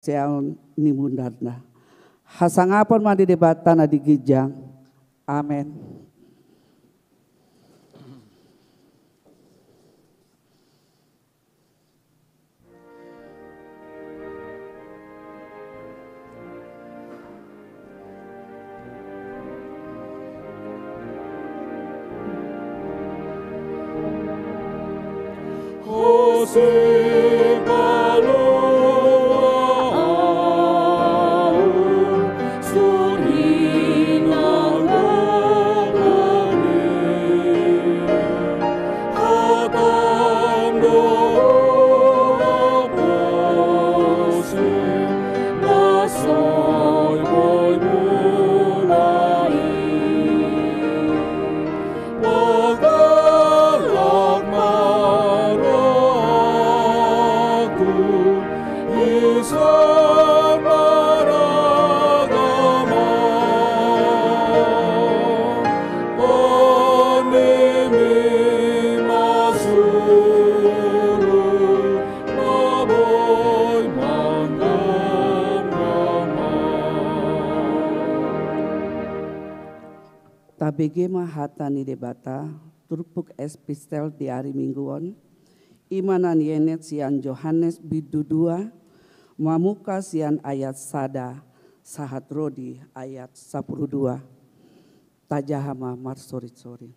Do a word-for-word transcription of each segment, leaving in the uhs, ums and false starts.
siaon ni mundarna. Hasangapon ma di Debata na di ginjang. Amen. Tabege ma hata ni Debata, turpuk epistel di ari Minggu on, i ma na nienet sian Johannes bindu dua, mamungka sian ayat sada sahat ro di ayat sampulu dua. Tajaha ma marsorit-sorit.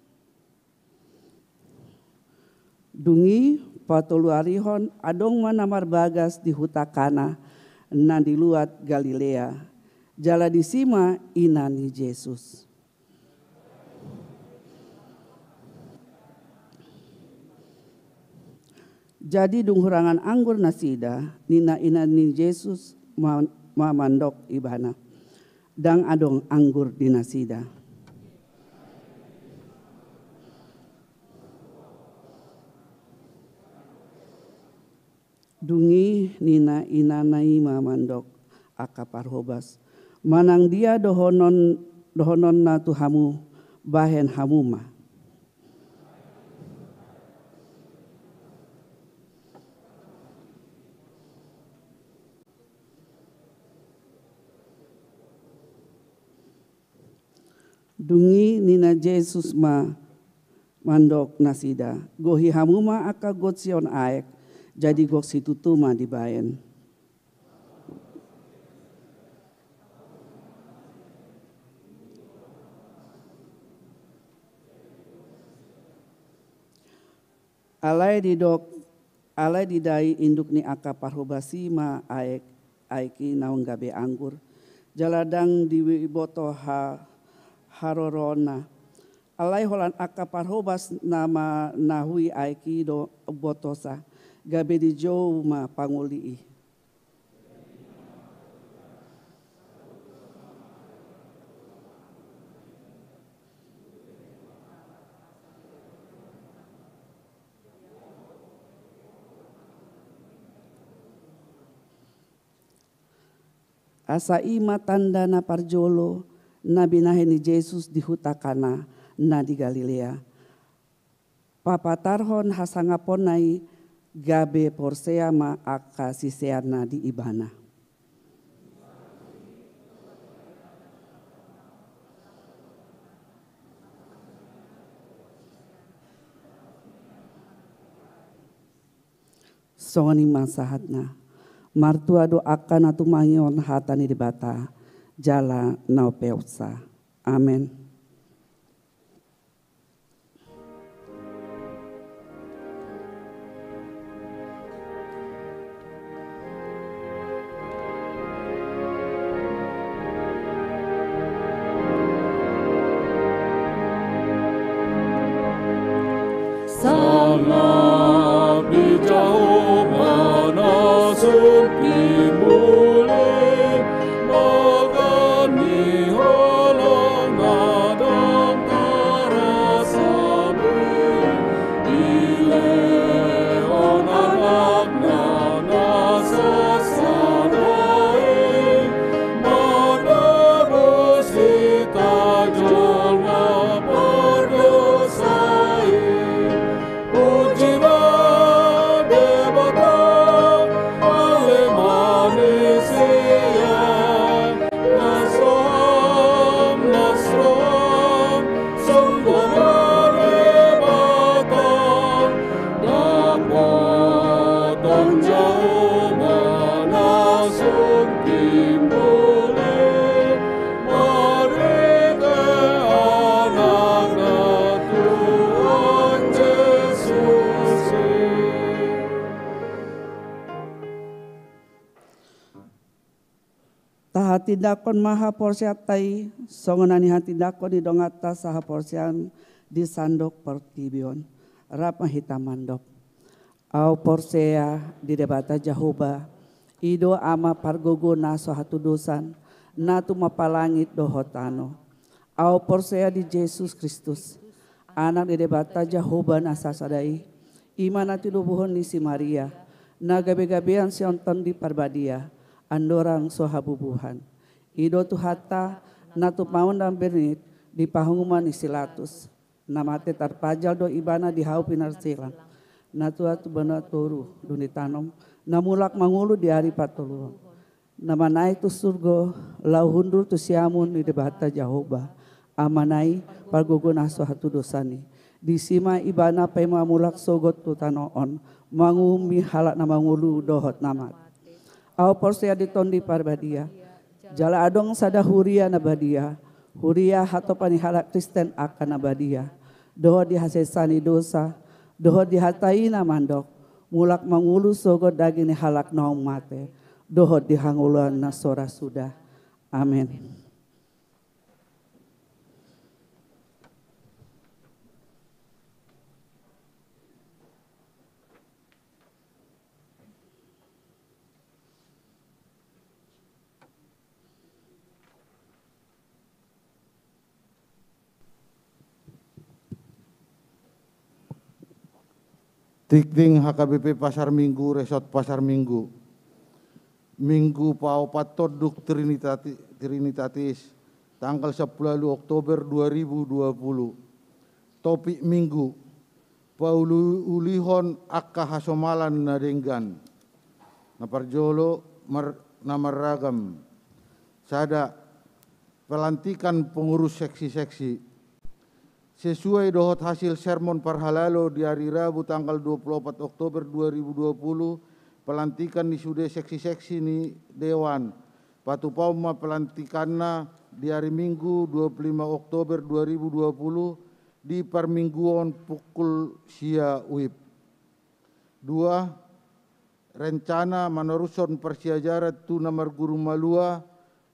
Dung i, patoluarihon adong ma na marbagas di huta Kana, na di luat Galilea, jala disi ma ina ni Jesus. Jadi dung hurangan anggur nasida, ninna ina ni Jesus ma, ma mandok ibana, ndang adong anggur di nasida. Dung i ninna inana i ma mandok angka parhobas, manang dia dohonon, dohononna tu hamu, bahen hamu ma. Dung i ninna Jesus ma mandok nasida, gohi hamu ma angka got sion aek. Jadi gok situtu ma dibahen. Alai didok, alai didai induk ni angka parhobas i ma aek, aek i naung gabe anggur, jala ndang diboto ha, haroroonna. Alai holan angka parhobas na manahui aek i do umbotosa, gabe dijou ma pangoli i. Asa i ma tanda na parjolo na binahen ni Jesus di huta Kana na di Galilea, papatarhon hasangaponna i, gabe porsea ma angka siseanna di ibana. Songon i ma sahatna. Martua do angka na tumangihon hata ni Debata jala na umpeopsa. Amen. Sangap di Jahowa na sun timbul i, bagas ni holongna. Hatindangkon ma haporseaonta i songon na nihatindangkon ni donganta sahaporseaon di sandok portibi on. Rap ma hita mandok. Ahu porsea di Debata Jahowa, i do Ama pargogo na so hatudosan, na tumompa langit dohot tano. Ahu porsea di Jesus Kristus, Anak ni Debata Jahowa na sasada i, i ma na tinobuhon ni si Maria, na gabegabean sian Tondi Parbadia, andorang so habubuhan. I do Tuhanta, na tumaon na bernit di panguhuman ni si Pilatus, na mate tarpajal do ibana di hau pinarsilang, na tua tu banua toru dung ditanom, na mulak mangolu di ari patoluhon, na manaek tu surgo, laho hundul tu siamun ni Debata Jahowa, Amana i, pargogo na so hatudosan i. Disi ma ibana paima mulak sogot tu tano on, manguhumi halak na mangolu dohot na mate. Ahu porsea di Tondi Parbadia, jala adong sada huria na badia, huria hatopan ni halak Kristen angka na badia, dohot di hasesaan ni dosa, dohot di hata i na mandok, mulak mangolu sogot daging ni halak naung mate, dohot di hangoluan na so ra suda. Amen. Tingting H K B P Pasar Minggu, Resort Pasar Minggu. Minggu paopathon dung Trinitati-, Trinitatis, tanggal sampulu ualu Oktober dua ribu dua puluh. Topik Minggu, pauli-, ulihon angka hasomalan na denggan. Na parjolo mar-, na marragam. Sada, pelantikan pengurus seksi-seksi. Sesuai dohot hasil sermon parhalado di ari Rabu tanggal dua puluh opat Oktober dua ribu dua puluh, pelantikan ni sude seksi-seksi ni Dewan. Patupaon ma pelantikanna di ari Minggu dua puluh lima Oktober dua ribu dua puluh di parmingguon pukul sia uip. Dua, rencana manorushon parsiajaran tu na marguru malua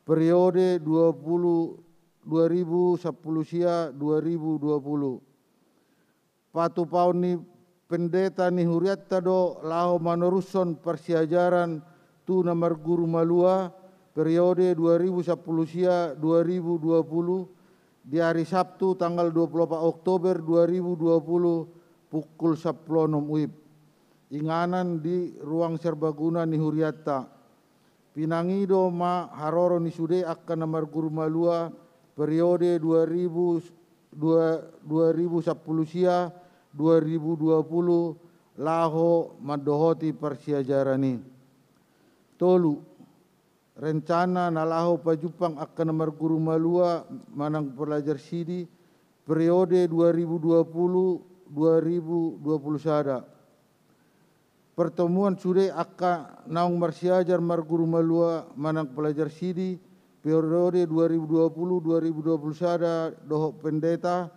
periode dua puluh, dua ribu sampulu sia dua ribu dua puluh. Patupaon ni pendeta ni hurianta do laho manorushon parsiajaran tu na marguru malua periode dua ribu sampulu sia dua ribu dua puluh di ari Sabtu tanggal dua puluh opat Oktober dua ribu dua puluh pukul sampulu onom uip. Inganan di ruang serbaguna ni hurianta. Pinangido ma haroro ni sude angka na marguru malua periode dua ribu, dua, dua ribu sampulu sia, dua ribu dua puluh laho mandohoti parsiajaran i. Tolu, rencana na laho pajumpang angka na marguru malua manang pelajar sidi periode dua ribu dua puluh, dua ribu dua puluh sada. Pertemuan sude angka naung marsiajar marguru malua manang pelajar sidi periode dua ribu dua puluh, dua ribu dua puluh sada dohot pendeta,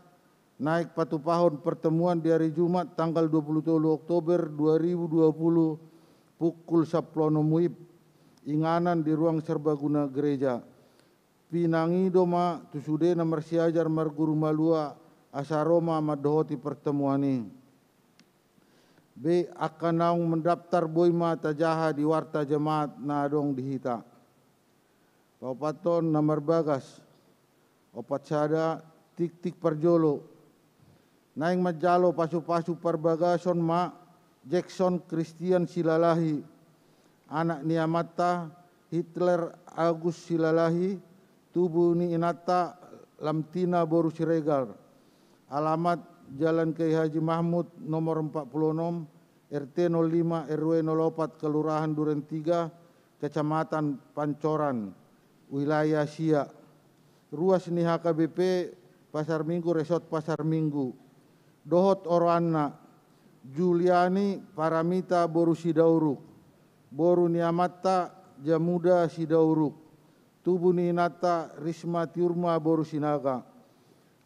naeng patupahon pertemuan di ari Jumat tanggal dua puluh tolu Oktober dua ribu dua puluh pukul sampulu onom uip, inganan di ruang serbaguna gereja. Pinangido ma tu sude na marsiajar marguru malua asa ro ma mandohoti pertemuan i. Be angka naung mendaftar boi ma tajaha di warta jemaat na adong di hita. Paopathon na marbagas. Opat sada, tiktik parjolo. Naeng manjalo pasupasu parbagason ma Jackson Christian Silalahi, anak ni amanta Hitler Agus Silalahi, tubu ni inanta Lamtina boru Siregar. Alamat Jalan Kiai Haji Mahmud nomor empat puluh enam, R T nol lima, R W nol opat, Kelurahan Duren Tiga, Kecamatan Pancoran, wilayah Siak. Ruas ni H K B P Pasar Minggu, Resort Pasar Minggu. Dohot oroanna, Juliani Paramita boru Sidauruk, boru ni amanta Jamuda Sidauruk, tubu ni inanta Risma Tiurma boru Sinaga.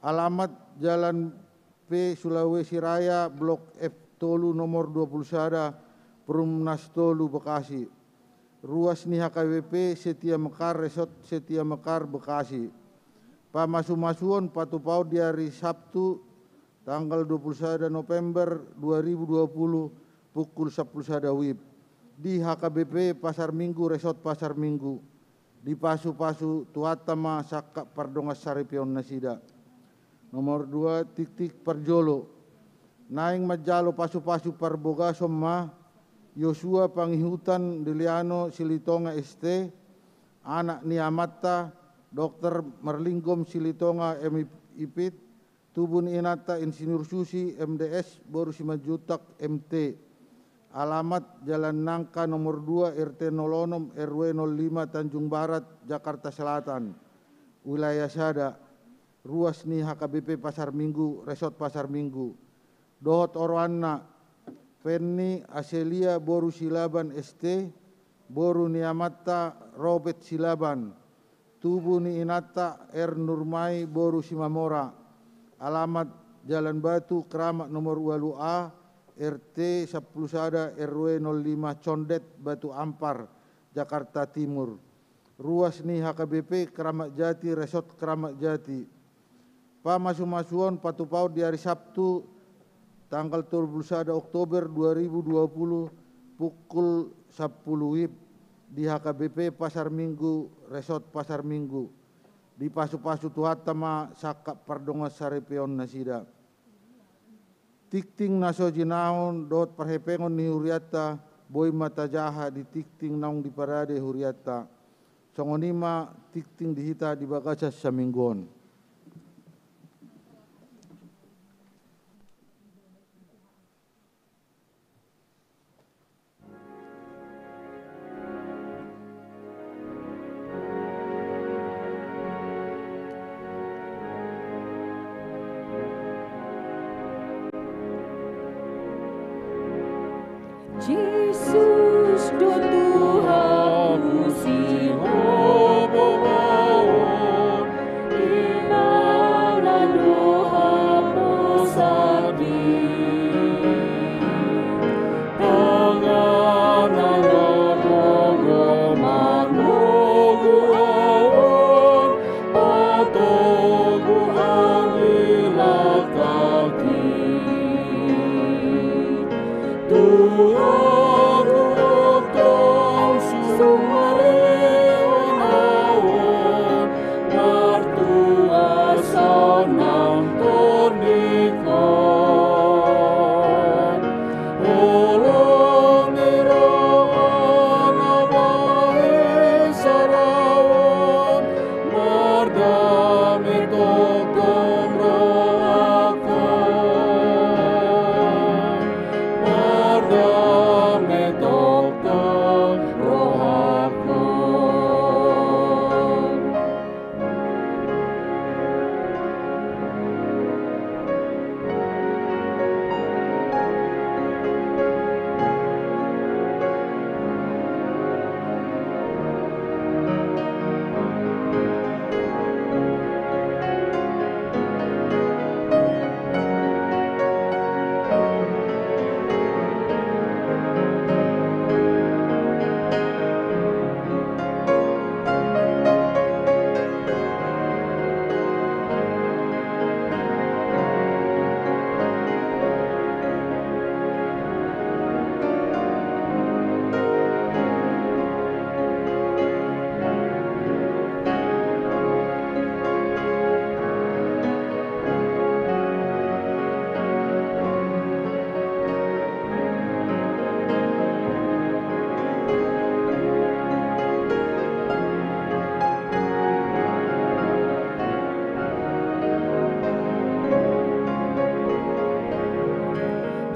Alamat Jalan P Sulawesi Raya, Blok F tolu, nomor dua puluh sada, Perumnas tolu, Bekasi. Ruas ni H K B P Setia Mekar, Resort Setia Mekar, Bekasi. Pamasumasuon patupaon di ari Sabtu, tanggal dua puluh sada November dua ribu dua puluh, pukul sampulu sada WIB, di H K B P Pasar Minggu, Resort Pasar Minggu. Dipasupasu Tuhanta ma sangkap pardongansaripeonnasida. Nomor dua, tingting parjolo. Naeng manjalo pasupasu parbogason ma Yosua Pangihutan Deliano Silitonga S T, anak ni amanta Doktor Marlingom Silitonga M I P, tubu ni inanta Insinyur Susi M D S, boru Simanjuntak M T. Alamat Jalan Nangka nomor dua, R T nol onom, R W nol lima, Tanjung Barat, Jakarta Selatan. Wilayah sada, ruas ni H K B P Pasar Minggu, Resort Pasar Minggu. Dohot oroanna, Fenny Aselia boru Silaban S T, boru ni amanta Robert Silaban, tubu ni inanta R Nurmai boru Simamora. Alamat Jalan Batu, Keramat nomor ualu A, R T sampulu sada, R W nol lima, Condet, Batu Ampar, Jakarta Timur. Ruas ni H K B P Keramat Jati, Resort Keramat Jati. Pamasumasuon patupaon di ari Sabtu, tanggal tolu puluh sada Oktober dua ribu dua puluh, pukul sampulu WIB, di H K B P Pasar Minggu, Resort Pasar Minggu. Dipasupasu Tuhanta ma sangkap pardongansaripeonnasida. Tingting na so jinahon dohot parhepengon ni hurianta boi ma tajaha di tingting naung diparade hurianta. Songon i ma tingting di hita di bagasan saminggu on. Jesus do Tuhanku sihababaon, inganan do haposan di tangan na gogo mangogo ahu, patogu anggi laklaki. Tuhan, huhap tong sumarihon ahu on, martua sonang torningkot. Holong ni roha na mahesalaon, mardame tongtong rohangku. Mardame tongtong rohangku.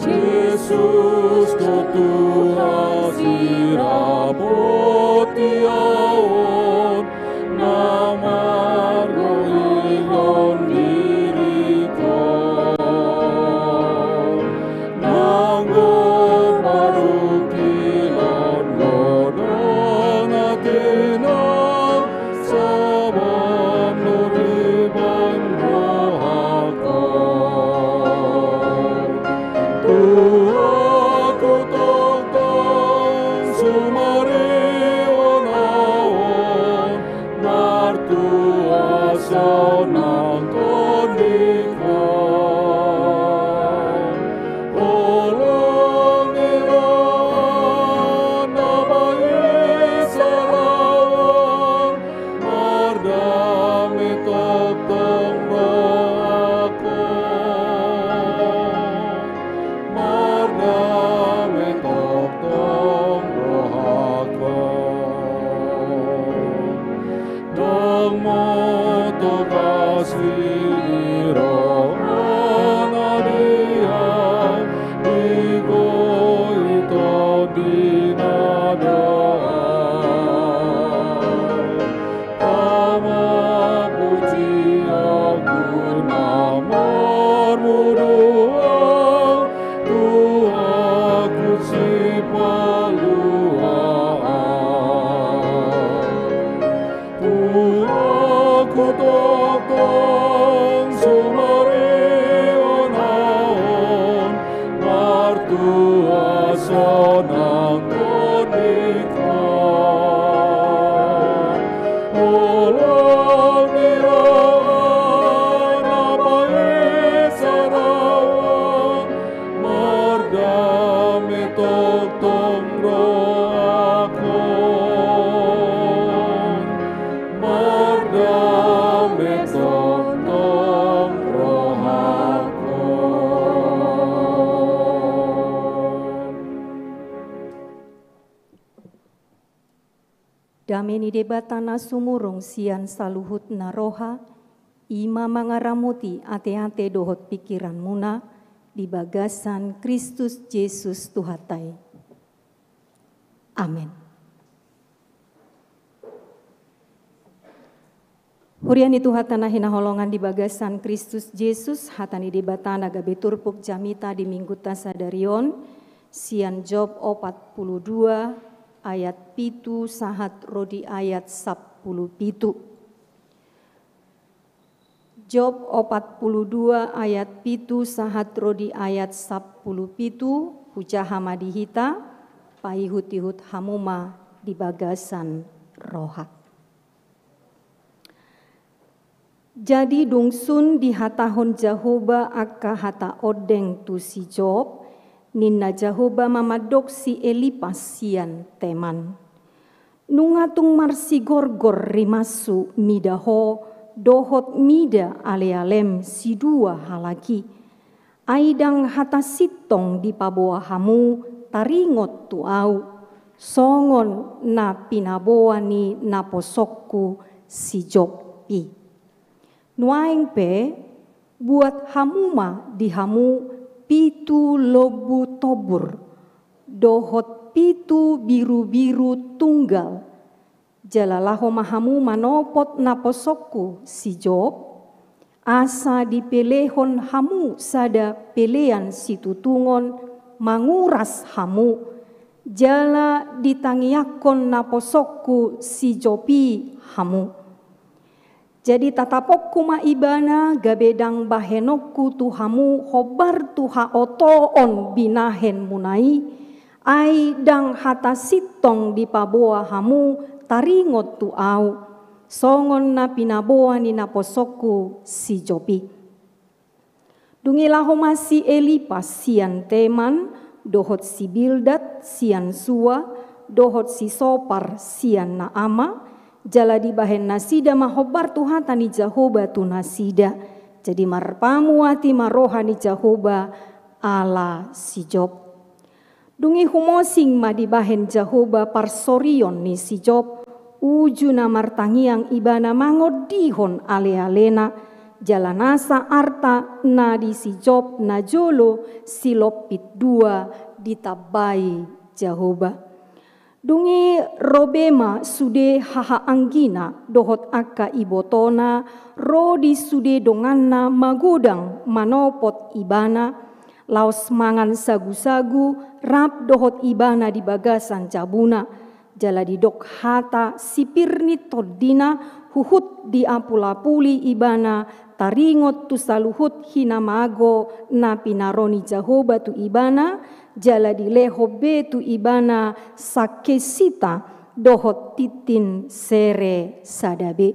Jesus do Tuhan sirapotiaon, na margogoihon diringkon. Nanggo parungkilon godang atina, sabam do dibahen rohangku. Tuhanku tongtong sumari Moto kasih di rohana dia, di goiton di nadaan. Tama puji aku na marmuduang, tu aku sipaluaan. Tuhan ku tongtong sumarihon ahu on, martua sonang tondingkon. Holan ni roha na paesaraon, mardame tongtong rohakon. Mardame tongtong rohakon. Dame ni Debata na sumurung sian saluhutna roha, i ma mangaramoti ateate dohot pingkiranmuna di bagasan Kristus Jesus Tuhanta i. Amen. Huria ni Tuhanta na hinaholongan di bagasan Kristus Jesus, hata ni Debata na gabe turpuk jamita di Minggunta sadari on, sian Job opat pulu dua ayat pitu sahat ro di ayat sampulu pitu. Job opat pulu dua ayat pitu sahat ro di ayat sampulu pitu, hujaha ma di hita, paihut-ihut hamu ma di bagasan roha. Jadi dung sun dihatahon Jahowa angka hata ondeng tu si Job, ninna Jahowa ma mandok si Elipas sian Teman. Nunga tung marsigorgor rimashu mida ho dohot mida alealem sidua halak i. Ai ndang hata sintong dipaboa hamu taringot tu ahu, songon na pinaboa ni naposongku si Job i. Nuaeng pe, buat hamu ma di hamu pitu lombu tombur, dohot pitu birubiru tunggal, jala laho ma hamu manopot naposongku si Job, asa dipelehon hamu sada pelean situtungon manguras hamu, jala ditangiangkon naposongku si Job i hamu. Jadi tatapongku ma ibana gabe ndang bahenonku tu hamu hombar tu haotoon binahenmuna i, ai ndang hata sintong dipaboa hamu taringot tu ahu, songon na pinaboa ni naposongku si Job i. Dung i laho ma si Elipas sian Teman, dohot si Bildad sian Sua, dohot si Sopar sian Naama, jala dibahen nasida ma hombar tu hata ni Jahowa tu nasida. Jadi marpamuati ma roha ni Jahowa ala si Job. Dung i humosing ma dibahen Jahowa parsorion ni si Job, uju na martangiang ibana mangondihon alealena, jala nasa arta na di si Job najolo silompit dua ditambai Jahowa. Dung i ro be ma sude hahaanggina dohot angka ibotona ro di sude donganna magodang manopot ibana, laos mangan sagusagu rap dohot ibana di bagasan jabuna. Jala didok hata sipir ni tondina huhut diapulapuli ibana taringot tu saluhut hinamago na pinaro ni Jahowa tu ibana, jala dilehon be tu ibana sangkesita dohot tintin sere sada be.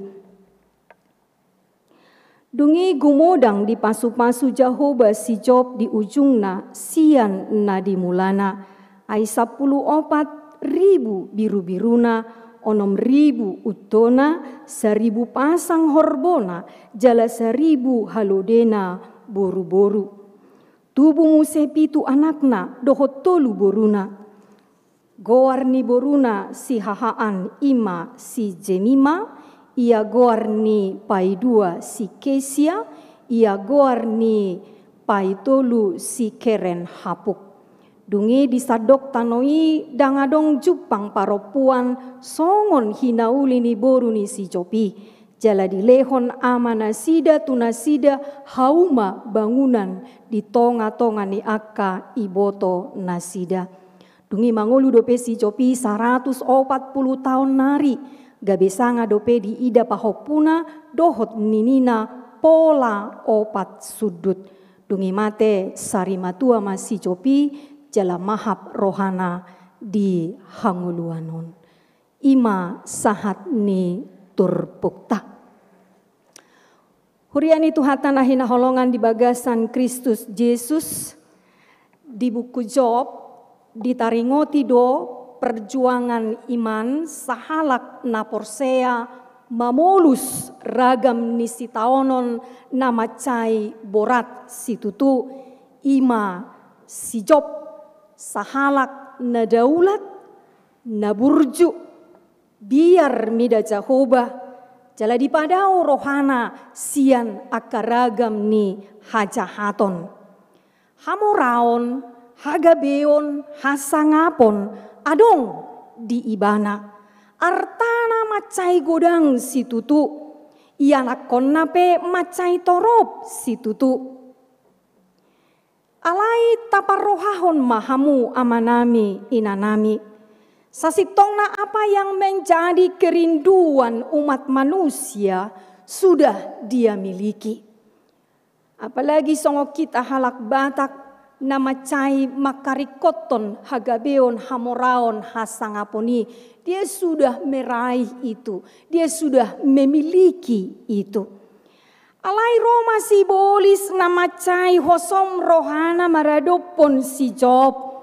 Dung i gumodang dipasupasu Jahowa si Job di ujungna sian na di mulana, ai sampulu opat ribu birubiruna, onom ribu untona, saribu pasang horbona, jala saribu halodena boruboru. Tubu muse pitu anakna dohot tolu boruna. Goar ni boruna sihahaan i ma si Jemima, ia goar ni paidua si Kesia, ia goar ni paitolu si Keren Hapuk. Dung i di sandok tano i ndang adong jumpang parompuan songon hinauli ni boru ni si Job i. Jala dilehon ama nasida tu nasida hauma bangunan di tonga-tonga ni angka iboto nasida. Dung i mangolu dope si Job i saratus opat pulu taon nari, gabe sanga dope diida pahompuna dohot ninina pola opat sundut. Dung i mate sari matua ma si Job i, jala mahap rohana di hangoluan on. I ma sahat ni turpukta. Huria ni Tuhanta na hinaholongan di bagasan Kristus Jesus, di buku Job ditaringoti do perjuangan iman sahalak na porsea mamolus ragam ni sitaonon na mansai borat situtu, i ma si Job, sahalak na daulat, na burju, biar mida Jahowa, jala dipadao rohana sian angka ragam ni hajahaton. Hamoraon, hagabeon, hasangapon adong di ibana. Artana mansai godang situtu, ianakkonna pe mansai torop situtu. Alai taparrohahon ma hamu amanami, inanami, sasintongna apa yang menjadi kerinduan umat manusia sudah dia miliki. Apalagi songon hita halak Batak na mansai mangkaringkothon hagabeon, hamoraon, hasangapon i, dia sudah meraih itu, dia sudah memiliki itu. Alai ro ma sibolis na mansai hosom rohana maradophon si Job.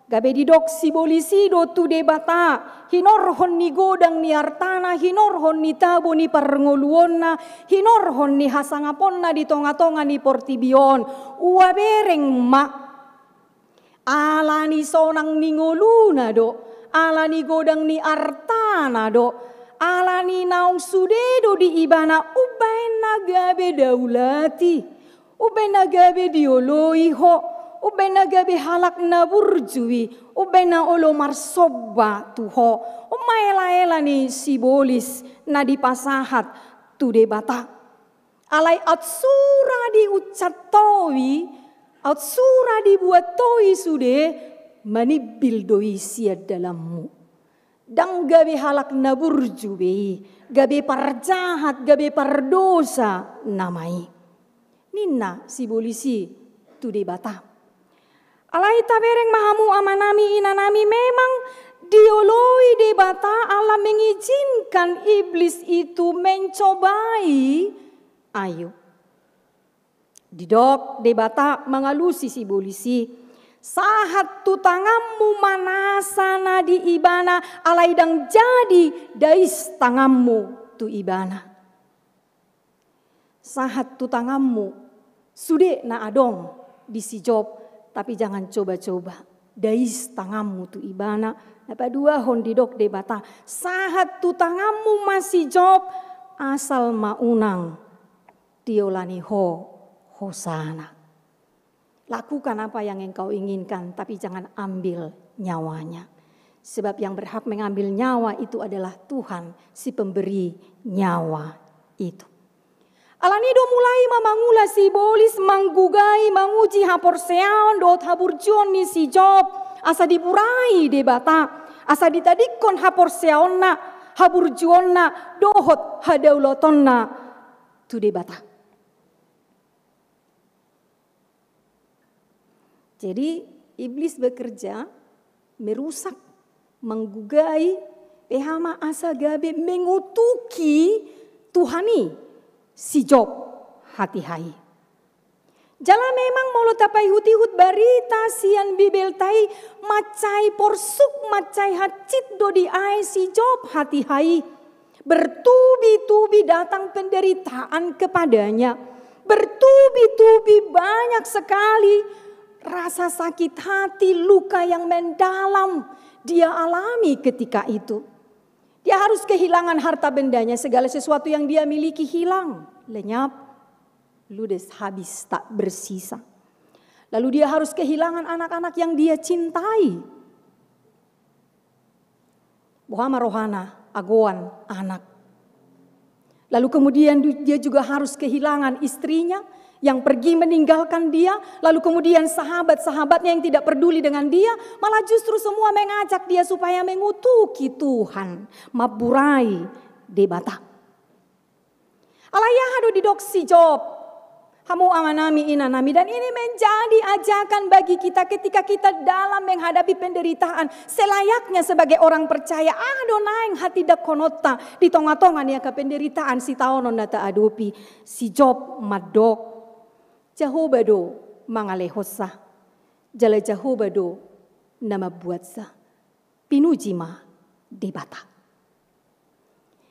Gabe didok sibolis i do tu Debata, hinorhon ni godang ni artana, hinorhon ni tabo ni parngoluonna, hinorhon ni hasangaponna di tonga-tonga ni portibi on, ua bereng ma. Ala ni sonang ni ngoluna do, ala ni godang ni artana do, ala ni naung sude do di ibana umbaen na gabe daulat i, umbaen na gabe dioloi ho, umbaen na gabe halak na burju i, umbaen na olo marsomba tu ho. On ma ela-ela ni sibolis na dipasahat tu Debata. Alai aut sura diucap towi, aut sura dibuat towi sude, manimbil do i sian dalanmu. Ndang gabe halak na burju be i, gabe parjahat, gabe pardosa nama i. Ninna sibolis i tu Debata. Alai tabereng ma hamu amanami, inanami, memang dioloi Debata Allah mengizinkan iblis itu mencobai Ayub. Didok Debata mangalusi sibolis i, sahat tu tanganmu ma nasa na di ibana, alai ndang jadi dais tanganmu tu ibana. Sahat tu tanganmu sude na adong di si Job, tapi jangan coba-coba dais tanganmu tu ibana. Na paduahon didok Debata, sahat tu tanganmu ma si Job, asal ma unang diolani ho hosana. Lakukan apa yang engkau inginkan, tapi jangan ambil nyawanya. Sebab yang berhak mengambil nyawa itu adalah Tuhan, si pemberi nyawa itu. Alani do mulai ma mangula sibolis manggugai, manguji haporseaon dohot haburjuon ni si Job, asa diburai Debata, asa ditadingkon haporseaonna, haburjuonna, dohot hadaulatanna tu Debata. Jadi, iblis bekerja, merusak, manggugai, pe aha ma asa gabe mengutuki Tuhan i si Job hatiha i. Jala memang molo tapaihut-ihut barita sian Bibelta i, mansai porsuk, mansai hansit do diae si Job hatiha i. Bertubi-tubi datang penderitaan kepadanya. Bertubi-tubi banyak sekali rasa sakit hati, luka yang mendalam dia alami ketika itu. Dia harus kehilangan harta bendanya, segala sesuatu yang dia miliki hilang, lenyap, ludes, habis, tak bersisa. Lalu dia harus kehilangan anak-anak yang dia cintai. Boha ma rohana, agoan, anak. Lalu kemudian du-, dia juga harus kehilangan istrinya yang pergi meninggalkan dia, lalu kemudian sahabat-sahabatnya yang tidak peduli dengan dia, malah justru semua mengajak dia supaya mengutuki Tuhan, mamburai Debata. Alai aha do didok si Job? Hamu amanami, inanami, dan ini menjadi ajakan bagi kita ketika kita dalam menghadapi penderitaan. Selayaknya sebagai orang percaya, aha do naeng hatidokhononta di tonga-tonga ni angka penderitaan sitaonon na taadopi? Si Job mandok, Jahowa do mangalehonsa, jala Jahowa do na mambuatsa. Pinuji ma Debata.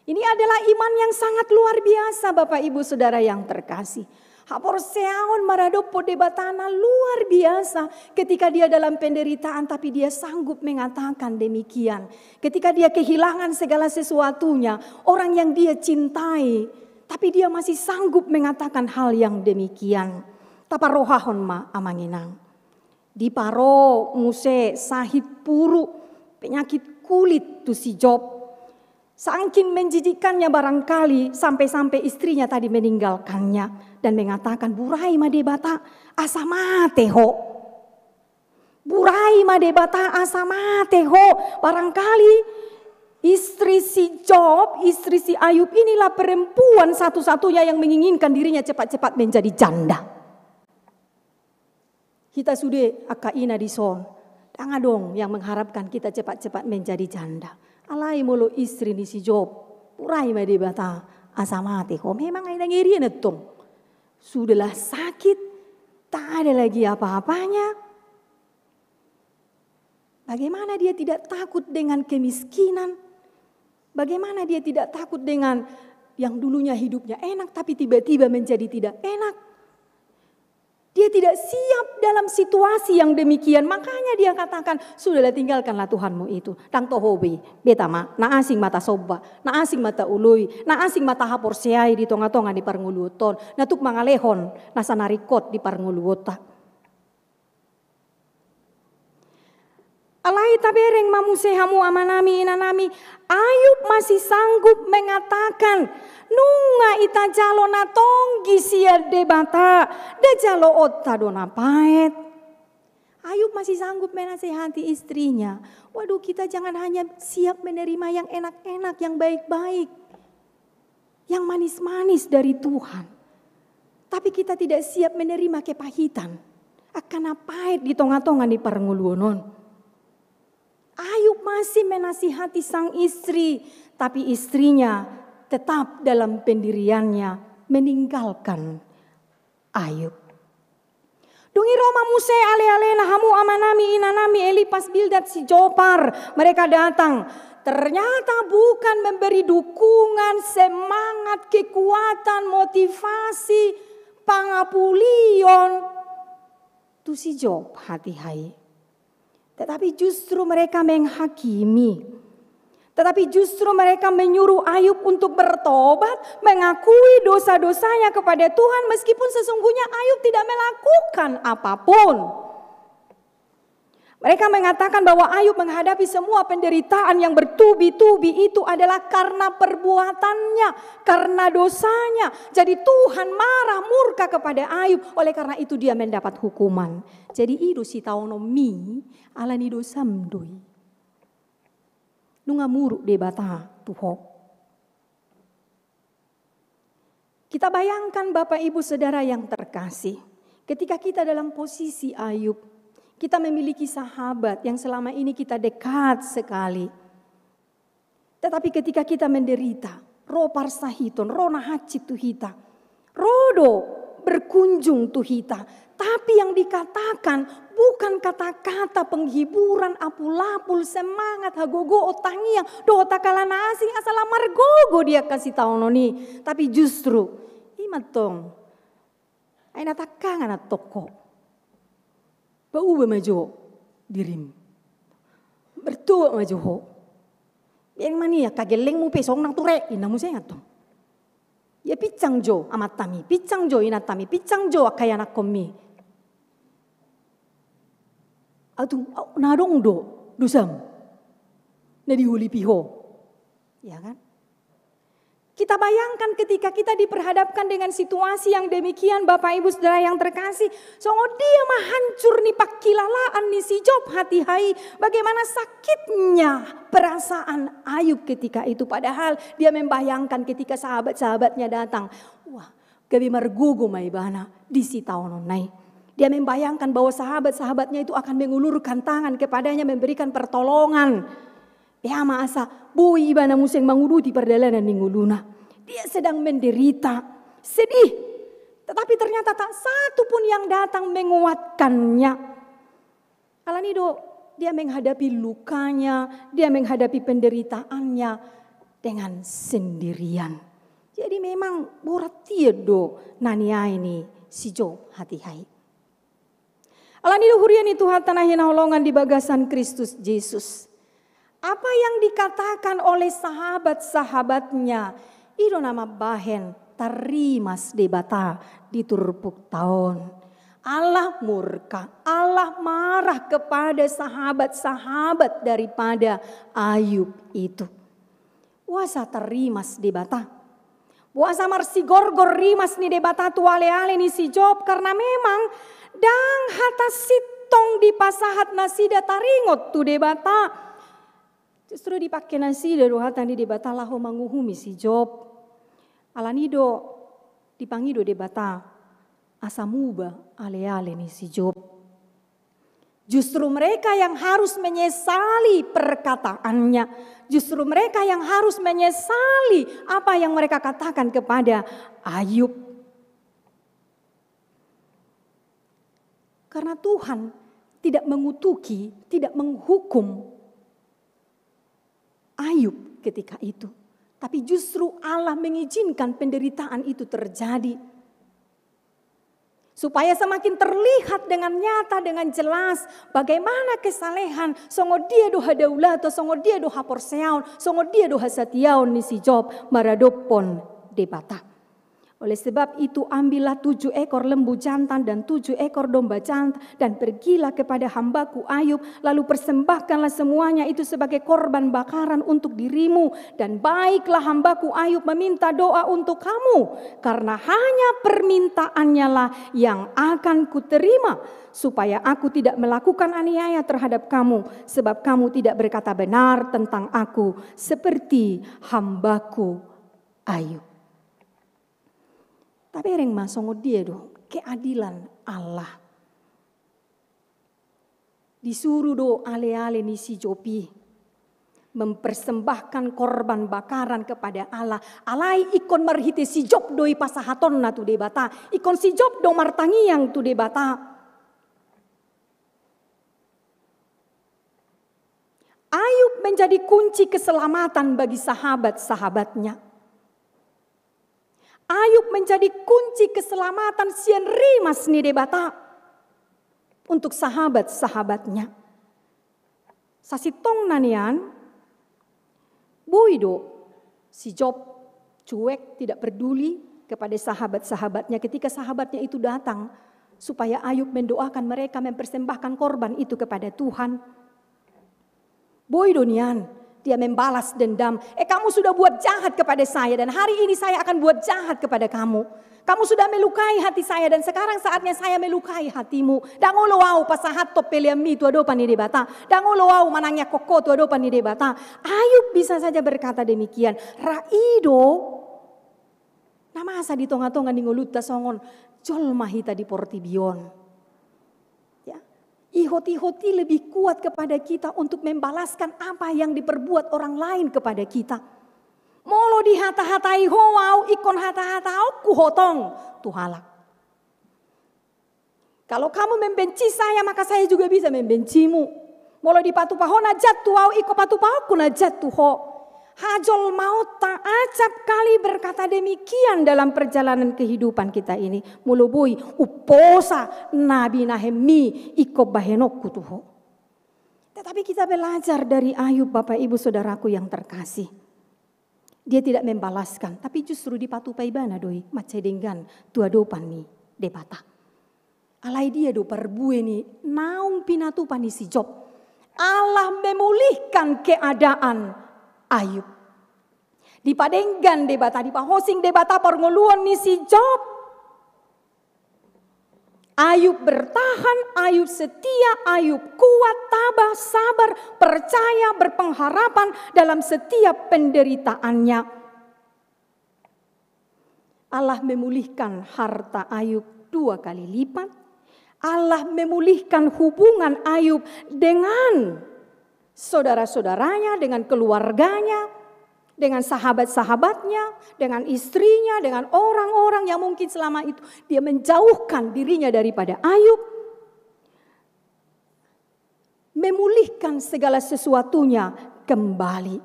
Ini adalah iman yang sangat luar biasa, Bapak Ibu Saudara yang terkasih. Haporseaon maradophon Debata na luar biasa ketika dia dalam penderitaan, tapi dia sanggup mengatakan demikian. Ketika dia kehilangan segala sesuatunya, orang yang dia cintai, tapi dia masih sanggup mengatakan hal yang demikian. Taparrohahon ma, amang inang. Diparo muse sahit puru, penyakit kulit tu si Job. Sangkin menjijikkannya barangkali sampai-sampai istrinya tadi meninggalkannya dan mengatakan, "Burai ma Debata, asa mate ho. Burai ma Debata, asa mate ho." Barangkali istri si Job, istri si Ayub inilah perempuan satu-satunya yang menginginkan dirinya cepat-cepat menjadi janda. Hita sude angka ina dison, ndang adong yang mengharapkan kita cepat-cepat menjadi janda. Alai molo istri ni si Job, burai ma Debata, asa mate ho. Memang ai ndang ia antong. Sudahlah sakit, tak ada lagi apa-apanya. Bagaimana dia tidak takut dengan kemiskinan? Bagaimana dia tidak takut dengan yang dulunya hidupnya enak, tapi tiba-tiba menjadi tidak enak? Dia tidak siap dalam situasi yang demikian. Makanya dia katakan, "Sudahlah, tinggalkanlah Tuhanmu itu." Ndang toho be, beta ma, na asing ma tasomba, na asing ma taoloi, na asing ma tahaporseai di tonga-tonga ni parngoluonta on, na tuk mangalehon nasa na ringkot di parngoluonta. Alai tabereng ma muse hamu amanami, inanami, Ayub masih sanggup mengatakan, "Nunga itajalo na tonggi sian Debata, nda jaloonta do na paet." Ayub masih sanggup menasehati istrinya. Waduh, kita jangan hanya siap menerima yang enak-enak, yang baik-baik, yang manis-manis dari Tuhan. Tapi kita tidak siap menerima kepahitan, angka na paet di tonga-tonga ni parngoluon on. Ayub masih menasihati sang istri, tapi istrinya tetap dalam pendiriannya meninggalkan Ayub. Dung i ro ma muse ale-alena, hamu amanami, inanami, Elipas, Bildad, si Zopar. Mereka datang. Ternyata bukan memberi dukungan, semangat, kekuatan, motivasi, pangapulion tu si Job hatiha i. Tetapi justru mereka menghakimi. Tetapi justru mereka menyuruh Ayub untuk bertobat, mengakui dosa-dosanya kepada Tuhan, meskipun sesungguhnya Ayub tidak melakukan apapun. Mereka mengatakan bahwa Ayub menghadapi semua penderitaan yang bertubi-tubi itu adalah karena perbuatannya, karena dosanya. Jadi Tuhan marah, murka kepada Ayub, oleh karena itu dia mendapat hukuman. Jadi i do sitaononmi, ala ni dosam do i. Nunga muruk Debata tu ho. Kita bayangkan, Bapak, Ibu, Saudara yang terkasih, ketika kita dalam posisi Ayub, kita memiliki sahabat yang selama ini kita dekat sekali. Tetapi ketika kita menderita, ro parsahiton, ro na hansit tu hita, ro do berkunjung tu hita. Tapi yang dikatakan bukan kata-kata penghiburan, apul-apul, semangat, hagogoon, tangiang, dohot angka na asing asa lam margogo di angka sitaonon i. Tapi justru, i ma antong, ai na tangkangan antong ho. Pauba ma jo dirim. Bertobat ma jo ho. Ian mania, angka gellengmu pe songon na ture, inna muse antong. Ia pinsang jo amantami, pinsang jo inantami, pinsang jo angka ianakkonmi. Atung, au, na adong do dosam na diulipi ho. Ya kan? Kita bayangkan ketika kita diperhadapkan dengan situasi yang demikian, Bapak Ibu Saudara yang terkasih, songon dia ma hancur ni pangkilalaan ni si Job hatiha i, bagaimana sakitnya perasaan Ayub ketika itu. Padahal dia membayangkan ketika sahabat-sahabatnya datang, wah, gabe margogo ma ibana di sitaononna i. Dia membayangkan bahwa sahabat-sahabatnya itu akan mengulurkan tangan kepadanya, memberikan pertolongan. Ia ma asa boi ibana muse manguduti pardalanan ni ngoluna. Dia sedang menderita, sedih. Tetapi ternyata tak satu pun yang datang menguatkannya. Alani do, dia menghadapi lukanya, dia menghadapi penderitaannya dengan sendirian. Jadi memang borat ia do na niae ni si Job hatiha i. Alani do huria ni Tuhanta na hinaholongan di bagasan Kristus Jesus. Apa yang dikatakan oleh sahabat-sahabatnya, i do na mambahen tarrimas Debata di turpukta on. Allah murka, Allah marah kepada sahabat-sahabat daripada Ayub itu. Boasa tarrimas Debata? Boasa marsigorgor rimas ni Debata tu aleale ni si Job? Karena memang ndang hata sintong dipasahat nasida taringot tu Debata. Justru dipake nasida do hata ni Debata laho manguhumi si Job. Alani do dipangido Debata asa muba aleale ni si Job. Justru mereka yang harus menyesali perkataannya. Justru mereka yang harus menyesali apa yang mereka katakan kepada Ayub. Karena Tuhan tidak mengutuki, tidak menghukum Ayub ketika itu. Tapi justru Allah mengizinkan penderitaan itu terjadi. Supaya semakin terlihat dengan nyata, dengan jelas, bagaimana kesalehan, songon dia do hadaulaton, songon dia do haporseaon, songon dia do hasatiaon ni si Job maradophon Debata. Oleh sebab itu, ambillah tujuh ekor lembu jantan dan tujuh ekor domba jantan, dan pergilah kepada hambaku Ayub, lalu persembahkanlah semuanya itu sebagai korban bakaran untuk dirimu, dan baiklah hambaku Ayub meminta doa untuk kamu, karena hanya permintaannyalah yang akan kuterima, supaya aku tidak melakukan aniaya terhadap kamu, sebab kamu tidak berkata benar tentang aku seperti hambaku Ayub. Tabereng ma songon dia do keadilan Allah. Disuru do aleale ni si Job i mempersembahkan korban bakaran kepada Allah. Alai ingkon marhite si Job do i pasahatonna tu Debata. Ingkon si Job do martangiang tu Debata. Ayub menjadi kunci keselamatan bagi sahabat-sahabatnya. Ayub menjadi kunci keselamatan sian rimas ni Debata untuk sahabat-sahabatnya. Sasintongna nian, boi do si Job cuek, tidak peduli kepada sahabat-sahabatnya ketika sahabatnya itu datang supaya Ayub mendoakan mereka mempersembahkan korban itu kepada Tuhan. Boi do nian dia membalas dendam. Eh, kamu sudah buat jahat kepada saya dan hari ini saya akan buat jahat kepada kamu. Kamu sudah melukai hati saya dan sekarang saatnya saya melukai hatimu. Ndang olo au pasahathon peleanmi tu adopan ni Debata. Ndang olo au manangiangkon ho tu adopan ni Debata. Ayub bisa saja berkata demikian. Ra i do na masa di tonga-tonga ni ngolunta songon jolma hita di portibi on. Ya. Ihot-ihot i lebih kuat kepada kita untuk membalaskan apa yang diperbuat orang lain kepada kita. Molo dihata-hatai ho au, ingkon hata-hataonku ho tong tu halak. Kalau kamu membenci saya, maka saya juga bisa membencimu. Molo dipatupa ho na jat tu au, ingkon patupaonku na jat tu ho. Hajolmaonta acap kali berkata demikian dalam perjalanan kehidupan kita ini. Molo boi, umposa na binahenmi ingkon bahenonku tu ho. Tetapi kita belajar dari Ayub, Bapak Ibu Saudaraku yang terkasih. Dia tidak membalaskan, tapi justru dipatupa ibana do i mansai denggan tu adopan ni Debata. Alai dia do parbue ni naung pinatupa ni si Job. Allah memulihkan keadaan Ayub. Dipadenggan Debata, dipahosing Debata parngoluon ni si Job. Ayub bertahan, Ayub setia, Ayub kuat, tabah, sabar, percaya, berpengharapan dalam setiap penderitaannya. Allah memulihkan harta Ayub dua kali lipat. Allah memulihkan hubungan Ayub dengan saudara-saudaranya, dengan keluarganya, dengan sahabat-sahabatnya, dengan istrinya, dengan orang-orang yang mungkin selama itu dia menjauhkan dirinya daripada Ayub. Memulihkan segala sesuatunya kembali.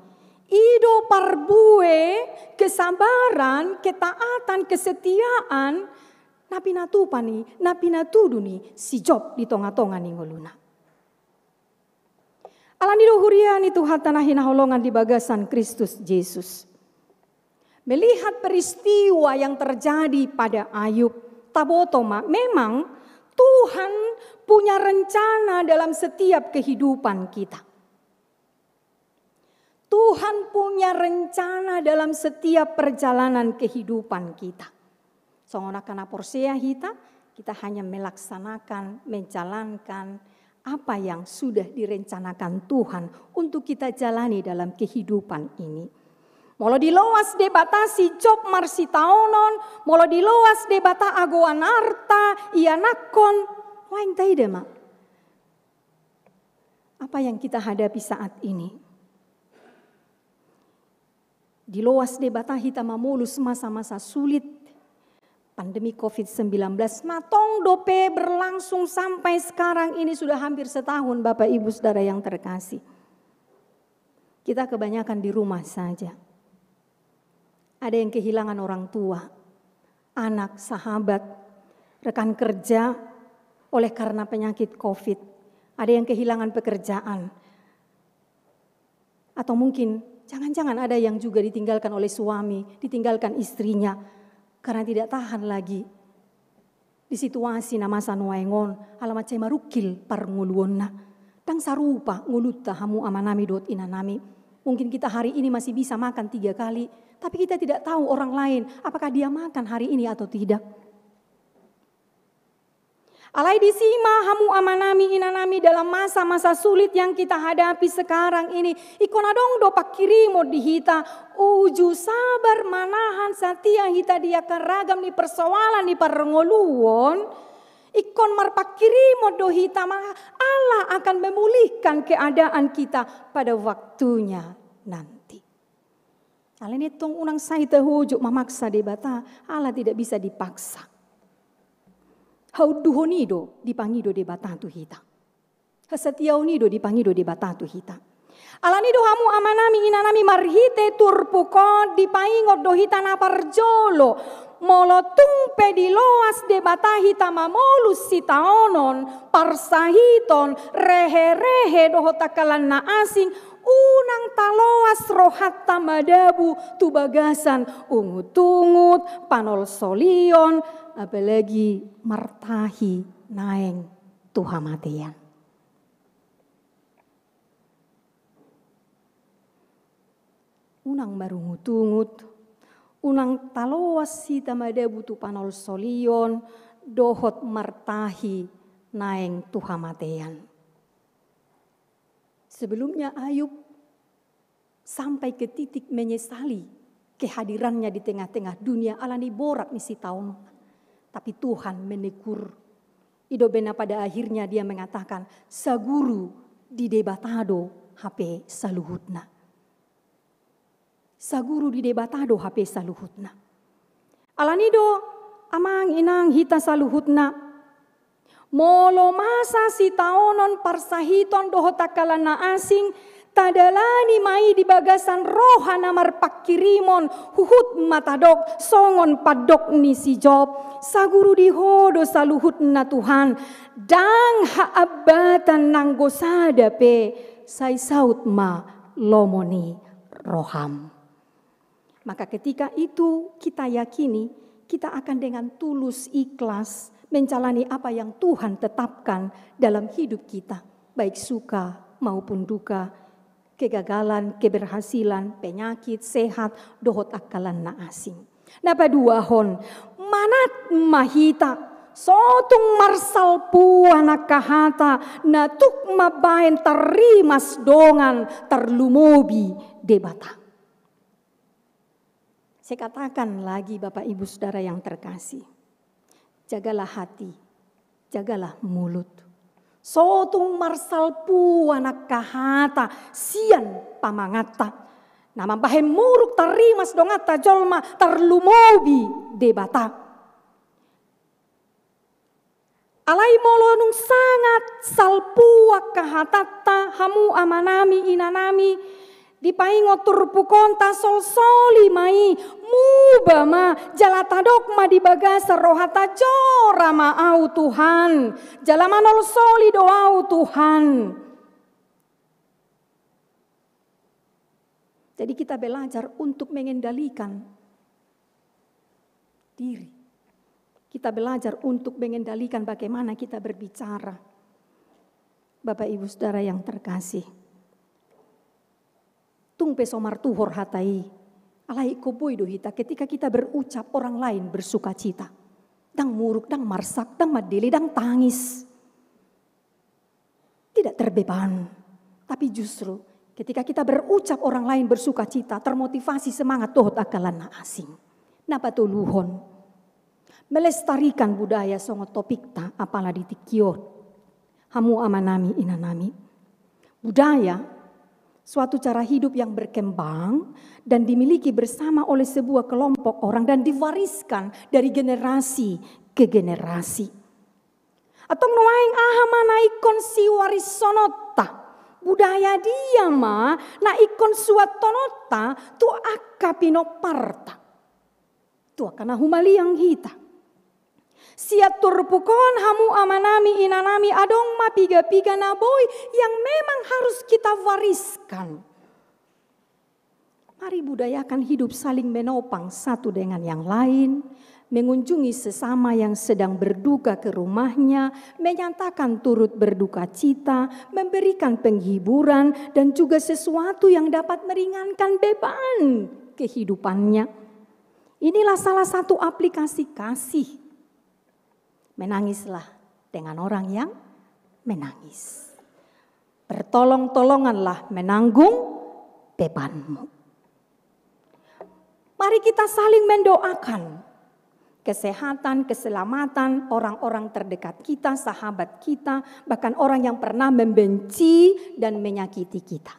I do parbue kesabaran, ketaatan, kesetiaan na pinatupa ni, na pinatudu ni si Job di tonga-tonga ni ngoluna. Alani do huria ni Tuhanta na hinaholongan di bagasan Kristus Jesus. Melihat peristiwa yang terjadi pada Ayub, taboto ma, memang Tuhan punya rencana dalam setiap kehidupan kita. Tuhan punya rencana dalam setiap perjalanan kehidupan kita. Songon angka na porsea hita, kita hanya melaksanakan, menjalankan apa yang sudah direncanakan Tuhan untuk kita jalani dalam kehidupan ini. Molo diloas Debata si Job marsitaonon, molo diloas Debata agoan arta, ianakhon, lain taida ma. Apa yang kita hadapi saat ini? Diloas Debata hita mamolus masa-masa sulit pandemi covid sembilan belas. Na tong dope berlangsung sampai sekarang ini sudah hampir setahun, Bapak Ibu Saudara yang terkasih. Kita kebanyakan di rumah saja. Ada yang kehilangan orang tua, anak, sahabat, rekan kerja oleh karena penyakit covid. Ada yang kehilangan pekerjaan. Atau mungkin jangan-jangan ada yang juga ditinggalkan oleh suami, ditinggalkan istrinya karena tidak tahan lagi di situasi na masa nuaeng on, ala mansai marungkil parngoluonna. Ndang sarupa ngolunta hamu amanami dohot inanami. Mungkin kita hari ini masih bisa makan tiga kali, tapi kita tidak tahu orang lain apakah dia makan hari ini atau tidak. Alai disi ma hamu amanami inanami, dalam masa-masa sulit yang kita hadapi sekarang ini, ingkon adong do pangkirimon di hita, uju sabar manahan, satia hita di angka ragam ni persoalan ni parngoluon, ingkon marpangkirimon do hita, maka Allah akan memulihkan keadaan kita pada waktunya nanti. Alani i tong unang sai tahojok mamaksa Debata, Allah tidak bisa dipaksa. Haunduhon i do dipangido Debata tu hita. Hasatiaon i do dipangido Debata tu hita. Alani do hamu amanami inanami, marhite turpuk on dipaingot do hita na parjolo. Molo tung pe diloas Debata hita mamolus sitaonon, parsahiton, rehe-rehe dohot angka na asing, unang taloas rohanta madabu tu bagasan ungut-ungut, panolsolion, apalagi martahi naeng tu hamatean. Unang marungut-ungut, unang taloas hita madabu tu panolsolion dohot martahi naeng tu hamatean. Sebelumnya Ayub sampai ke titik menyesali kehadirannya di tengah-tengah dunia alani borat ni sitaononna. Tapi Tuhan menegur. I do umbahen na pada akhirnya dia mengatakan, saguru di Debata do hape saluhutna. Saguru di Debata do hape saluhutna. Alani do, amang inang, hita saluhutna, molo masa sitaonon, parsahiton dohot angka na asing, tadalani ma i di bagasan roha na marpangkirimon, huhut ma tadok songon pandok ni si Job, saguru di Ho do saluhutna Tuhan. Ndang haambatan nanggo sada pe, sai saut ma lomo ni roham. Maka ketika itu kita yakini, kita akan dengan tulus, ikhlas menjalani apa yang Tuhan tetapkan dalam hidup kita, baik suka maupun duka, kegagalan, keberhasilan, penyakit, sehat, dohot angka na asing. Na paduahon, manat ma hita, so tung marsalpuan angka hata, na tuk mambahen tarrimas dongan tarlumobi Debata. Saya katakan lagi, Bapak Ibu Saudara yang terkasih, jagalah hati, jagalah mulut. So tung marsalpuan angka hata sian pamanganta, na mambahen muruk tarrimas donganta jolma tarlumobi Debata. Alai molo nunga sangat salpu angka hatanta, hamu amanami, inanami, dipaingot turpuk on, tasolsoli ma i, muba ma, jala tadok ma di bagasan rohanta, jora ma au Tuhan, jala manolsoli do au Tuhan. Jadi kita belajar untuk mengendalikan diri. Kita belajar untuk mengendalikan bagaimana kita berbicara. Bapak Ibu Saudara yang terkasih, tung pe so martuhor hata i, alai ingkon boi do hita ketika kita berucap, orang lain bersukacita. Ndang muruk, ndang marsak, ndang mandele, ndang tangis. Tidak terbeban, tapi justru ketika kita berucap, orang lain bersukacita, termotivasi, semangat dohot angka na asing. Na patoluhon, melestarikan budaya songon topikta apala di tingki on. Hamu amanami, inanami, budaya suatu cara hidup yang berkembang dan dimiliki bersama oleh sebuah kelompok orang dan diwariskan dari generasi ke generasi. Antong nuaeng aha ma na ingkon siwarishononta? Budaya dia ma na ingkon suathononta tu angka pinomparta, tu angka na humaliang hita? Sian turpuk on, hamu amanami, inanami, adong ma piga-piga na boi yang memang harus kita wariskan. Mari budayakan hidup saling menopang satu dengan yang lain, mengunjungi sesama yang sedang berduka ke rumahnya, menyatakan turut berduka cita, memberikan penghiburan, dan juga sesuatu yang dapat meringankan beban kehidupannya. Inilah salah satu aplikasi kasih. Menangislah dengan orang yang menangis. Bertolong-tolonganlah menanggung bebanmu. Mari kita saling mendoakan kesehatan, keselamatan orang-orang terdekat kita, sahabat kita, bahkan orang yang pernah membenci dan menyakiti kita.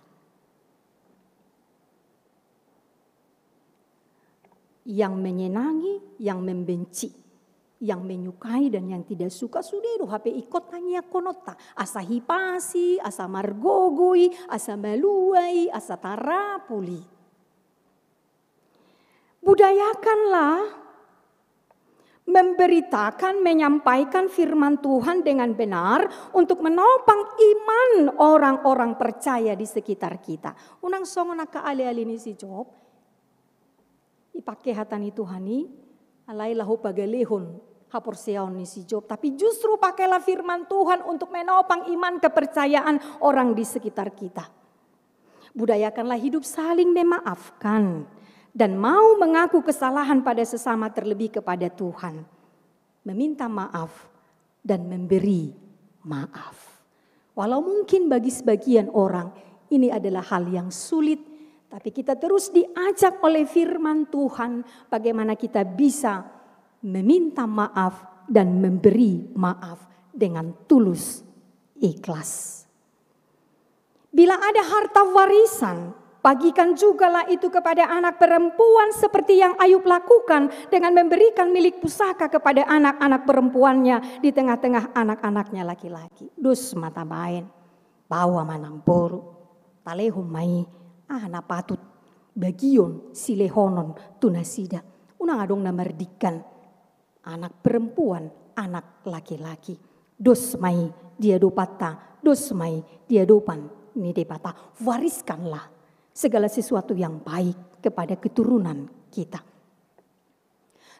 Yang menyenangi, yang membenci, yang menyukai dan yang tidak suka, sude do hape ingkon tangiangkononta. Asa hipasi, asa margogoi, asa maluai, asa tarapuli. Budayakanlah memberitakan, menyampaikan firman Tuhan dengan benar untuk menopang iman orang-orang percaya di sekitar kita. Unang songon angka ale-ale ni si Job, dipake hata ni Tuhan i, alai laho pagalehon haporseaon ni si Job, tapi justru pakailah firman Tuhan untuk menopang iman kepercayaan orang di sekitar kita. Budayakanlah hidup saling memaafkan dan mau mengaku kesalahan pada sesama, terlebih kepada Tuhan. Meminta maaf dan memberi maaf. Walau mungkin bagi sebagian orang ini adalah hal yang sulit, tapi kita terus diajak oleh firman Tuhan bagaimana kita bisa meminta maaf dan memberi maaf dengan tulus ikhlas. Bila ada harta warisan, bagikan jugalah itu kepada anak perempuan seperti yang Ayub lakukan dengan memberikan milik pusaka kepada anak-anak perempuannya di tengah-tengah anak-anaknya laki-laki. Dos ma tabaen, baoa ma nang boru, talehon ma i aha na patut bagion silehonon tu nasida. Unang adong na mardingkan anak perempuan, anak laki-laki. Dos ma i di adopanta, dos ma i di adopan ni Debata. Wariskanlah segala sesuatu yang baik kepada keturunan kita.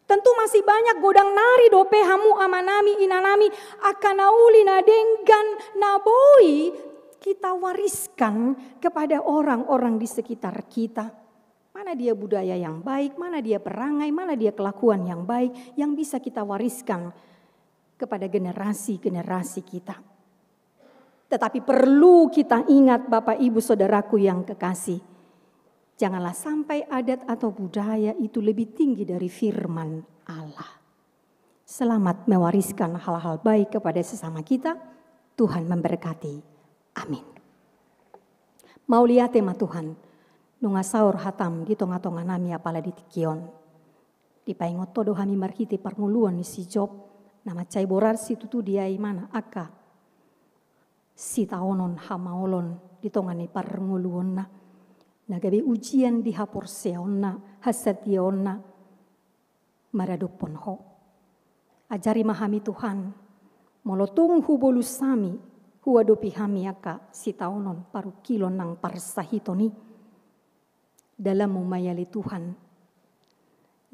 Tentu masih banyak godang nari dope hamu amanami, inanami, angka na uli na denggan na boi kita wariskan kepada orang-orang di sekitar kita. Mana dia budaya yang baik, mana dia perangai, mana dia kelakuan yang baik yang bisa kita wariskan kepada generasi-generasi kita. Tetapi perlu kita ingat, Bapak, Ibu, Saudaraku yang kekasih, janganlah sampai adat atau budaya itu lebih tinggi dari firman Allah. Selamat mewariskan hal-hal baik kepada sesama kita. Tuhan memberkati. Amin. Mauliate ma Tuhan, nunga saor hatam di tonga-tonganami apala di tingki on. Dipaingot Ho do hami marhite parngoluon ni si Job, na mansai boras situtu dia, i ma na angka sitaonon hamaolon di tonga ni parngoluonna, na gabe ujian di haporseaonna, hasatiaonna maradophon Ho. Ajari ma hami Tuhan, molo tung hubolus hami, huadopi hami angka sitaonon parungkilon nang parsahiton i. Dalanmu ma i ale Tuhan,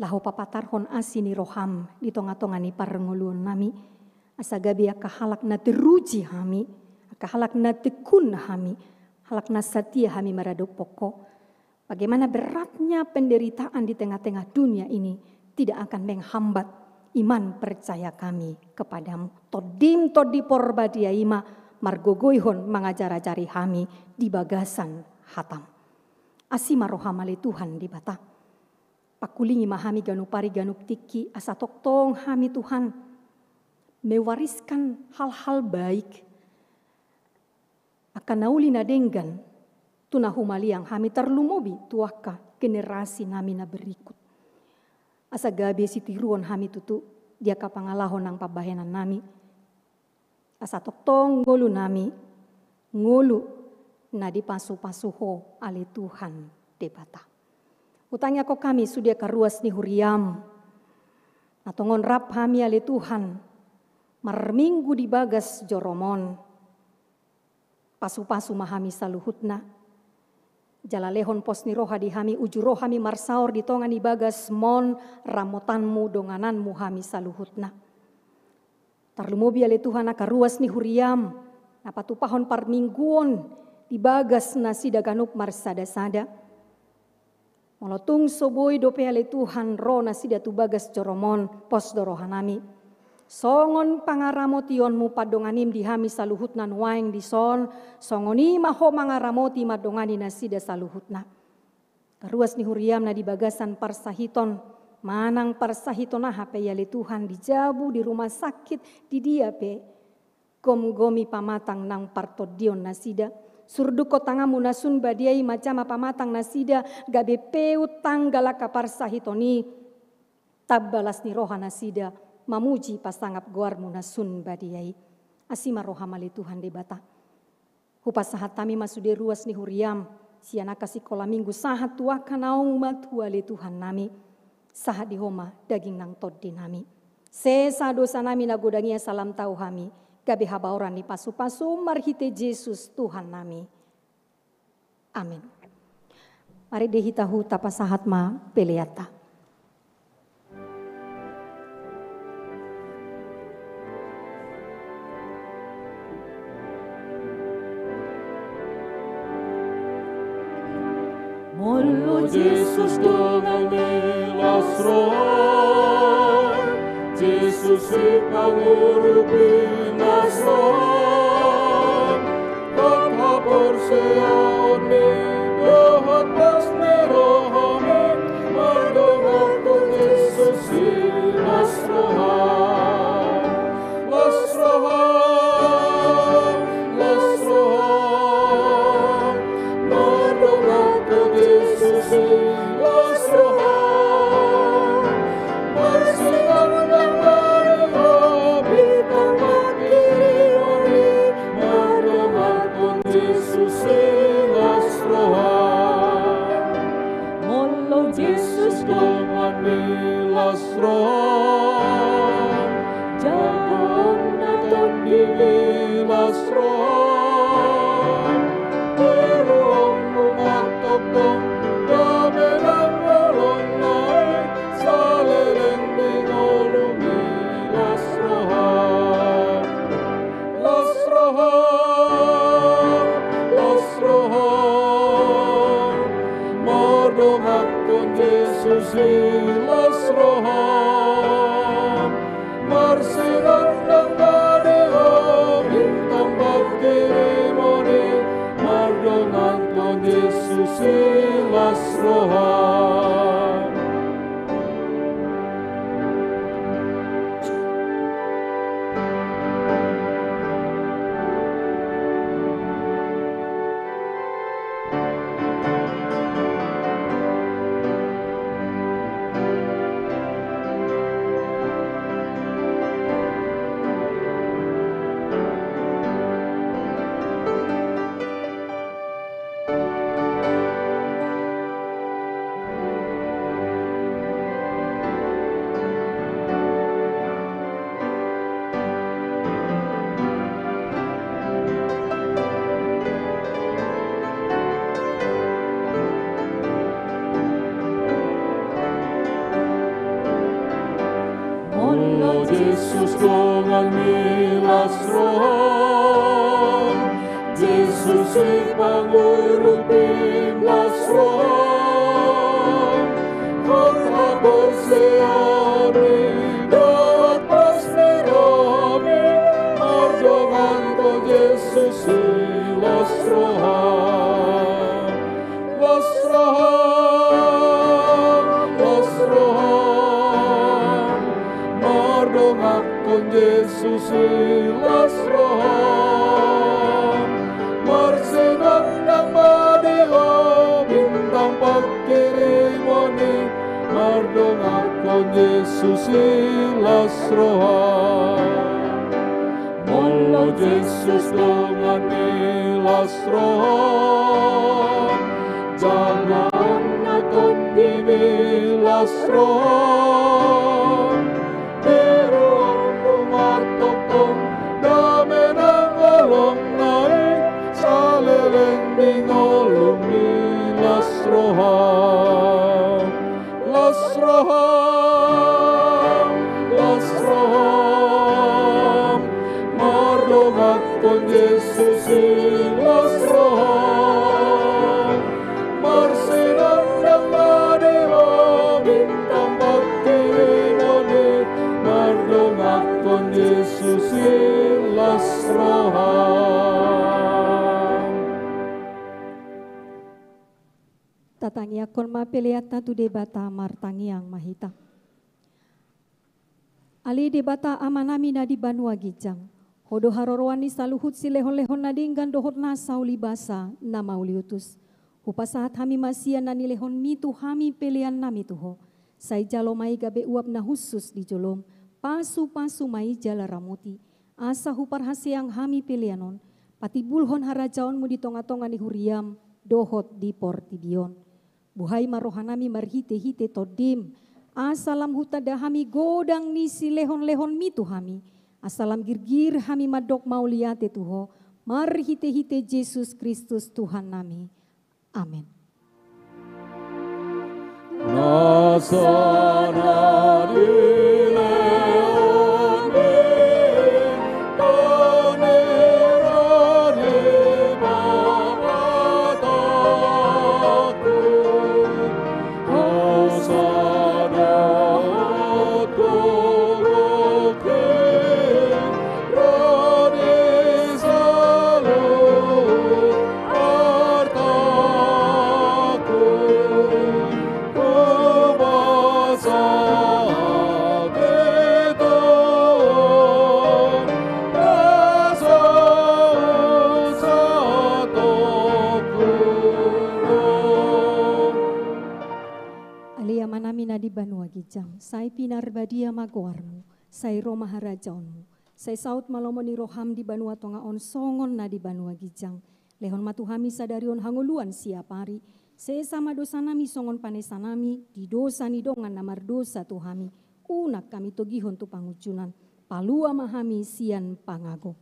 laho papatarhon asi ni roham di tonga-tonga ni parngoluonnami, asa gabe angka halak na teruji hami, angka halak na tekun hami, halak na satia hami maradophon Ho. Bagaimana beratnya penderitaan di tengah-tengah dunia ini tidak akan menghambat iman percaya kami kepada-Mu. Tondim Tondi Porbadia i ma margogoihon mangajar-ajari hami di bagasan hatam. Asi ma roham ale Tuhan Debata. Pangkulingi ma hami ganup ari ganup tingki, asa tongtong hami Tuhan mewariskan hal-hal baik, angka na uli na denggan, tu na humaliang hami, tarlumobi tu angka generasinami na berikut. Asa gabe sitiruon hami tutu di angka pangalaho nang pambahenannami. Asa tongtong ngolunami, ngolu na dipasu-pasu Ho ale Tuhan Debata. Hutangiangkon hami sude angka ruas ni huriam, na tongon rap hami ale Tuhan, marminggu di bagas jorom on. Pasu-pasu ma hami saluhutna. Jala lehon pos ni roha di hami, uju ro hami marsaor di tonga ni bagasmon, ramotanmu, dongananmu hami saluhutna. Tarlumobi ale Tuhan angka ruas ni huriam, na patupahon parmingguon di bagas nasida ganup marsada-sada. Molo tung so boi dope ale Tuhan ro nasida tu bagas jorom on, pos do rohanami. Songon pangaramotionmu pandonganim di hami saluhutna nuaeng dison, songon i ma Ho mangaramoti mandongani nasida saluhutna. Angka ruas ni huriam na di bagasan parsahiton, manang parsahiton aha pe i ale Tuhan, di jabu, di rumah sakit, di dia pe. Gomgomi pamatang nang partondion nasida. Surdukkon tanganmu na sun badia i manjama pamatang nasida, gabe peut tanggal angka parsahiton i. Tamba las ni roha nasida mamuji pasangap goarmu na sun badia i. Asi ma roham ale Tuhan Debata. Hupasahat hami ma sude ruas ni huriam, sian angka sikola minggu sahat tu angka naung matua ale Tuhannami. Sahat di Ho ma daging nang tondinami. Sesa dosanami na godang i asa lam tau hami gabe habaoran ni pasu-pasum marhite Jesus Tuhannami. Amin. Mari di hita huta pasahat ma peleanta. Molo Jesus dongan ni las roha, Jesus i pangurupi na so, hot haporseaon ni dohot las ni roha ni, mardongan tu Jesus i las roha. Las roha, las roha, mardongan tu Jesus i las roha. Marsiganjang ma roha, bintang manghirimhon i, mardongan tu Jesus i las roha. Molo Jesus dongan ni las roha, jago na tondi Las roham, beruangmu mantongtong, dame nang holong nai, saleleng di ngolumi las roham. Las roham, las roham, mardongankon Jesus i las roham. Marsinondang ma di ho bintang pangkirimon i, mardongankon Jesus i las roham. Molo Jesus donganmi las roham, Jesus i pangurupim las roham, hot haporseaonmi dohot pos ni rohami, mardongankon Jesus i las roham. Las roham, las roham, mardongankon Jesus i las roham. Marsinondang ma di ho bintang pangkirimon i, mardongankon Jesus i las roham. Molo Jesus donganmi las roham, jagaonna tondimi las roham, beruangmu mantongtong, dame nang holong nai, saleleng di ngolumi las roham. Las roham, las roham, mardongankon Jesus i las roham. Marsinondang ma di ho bintang pangkirimon i, mardongankon Jesus i las roham. Tatangiangkon ma peleanta tu Debata. Martangiang ma hita. Ale Debata Amanami na di banua ginjang, Ho do haroroan ni saluhut silehonlehon na denggan dohot nasa ulibasa na mauliutus. Hupasahat hami ma sian na nilehonmi tu hami peleannami tu Ho. Sai jalo ma i gabe uap na hushus di jolom, pasupasu ma i jala ramoti, asa huparhaseang hami pelean on patimbulhon harajaonmu di tongatonga ni huriam dohot di portibi on. Buhai ma rohanami marhitehite Tondim, asa lam hutanda hami godang ni silehonlehonmi tu hami, asa lam girgir hami mandok mauliate tu Ho, marhitehite Jesus Kristus Tuhannami. Amen. Nasa na nilehonmi tu nironi pamatangku, hosana tu gokki, ro di saluhut artangku, hupasahat hita na saut satongkin on. Ale Amanami na di banua ginjang, sai pinarbadia ma goarmu, sai ro ma harajaonmu, sai saut ma lomo ni roham di banua tonga on songon na di banua ginjang. Lehon ma tu hami sadari on hangoluan siapari. Sesa ma dosanami songon panesanami di dosa ni dongan na mardosa tu hami. Unang hami togihon tu pangunjunan, Palua ma hami sian pangago.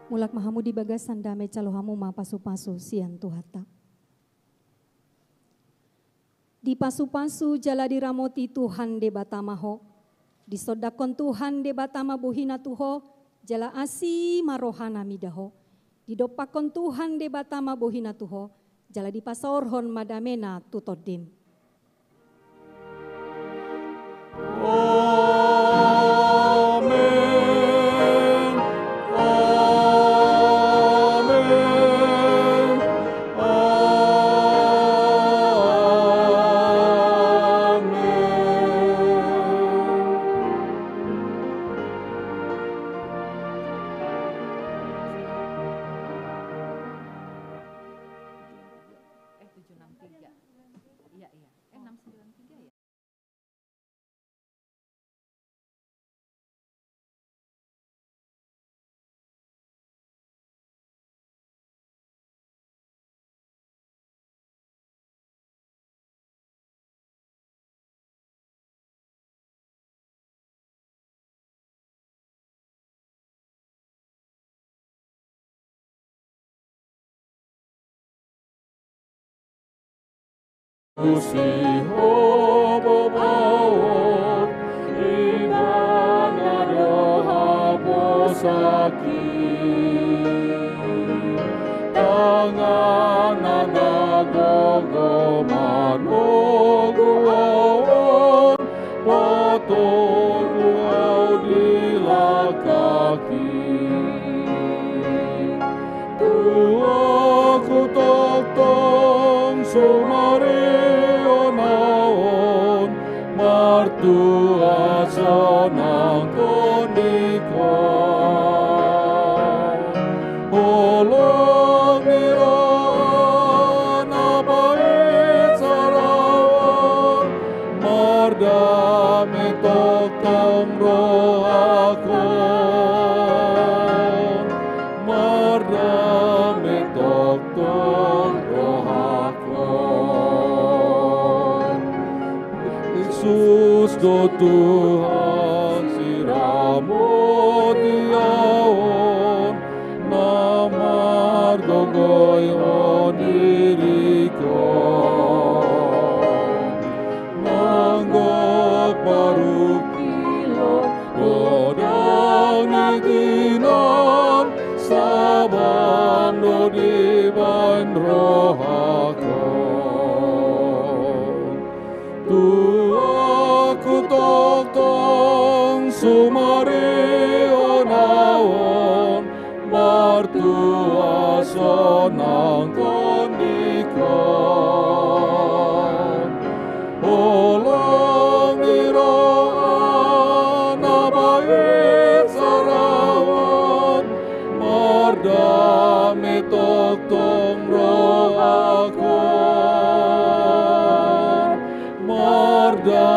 Mulak ma hamu di bagasan dame, jalo hamu ma pasupasu sian Tuhanta. Dipasupasu jala diramoti Tuhan Debata ma ho. Disondangkon Tuhan Debata ma bohina tu ho, jala asi ma rohana mida ho. Didompakkon Tuhan Debata ma bohina tu ho, jala dipasaorhon ma damena tu tondim. Amen. Amen. Amen. Eh, tujuh enam tiga. Iya, iya. Eh, enam sembilan tiga ya? Sihobobaon, ibana do haposan i. Tanganna na gogo manogu ahu, patogu ahu di langkangki. Tua hutongtong sumarihon ahu on, martua sonangkon di ho. Holong ni roha na pabicara ahu on, mardame tongtong rohangkon. Mardame tongtong rohangkon. Jesus do Tuhan siramoti ahu on, na margogoihon diringkon. Manggok parungkilon godang ni tinan, saban do dibaen rohangkon. Tua hutongtong sumarihon ahu on, martua sonangkon di ho. Holong ni roha na pabicara ahu on, mardame tongtong rohangkon. Mardame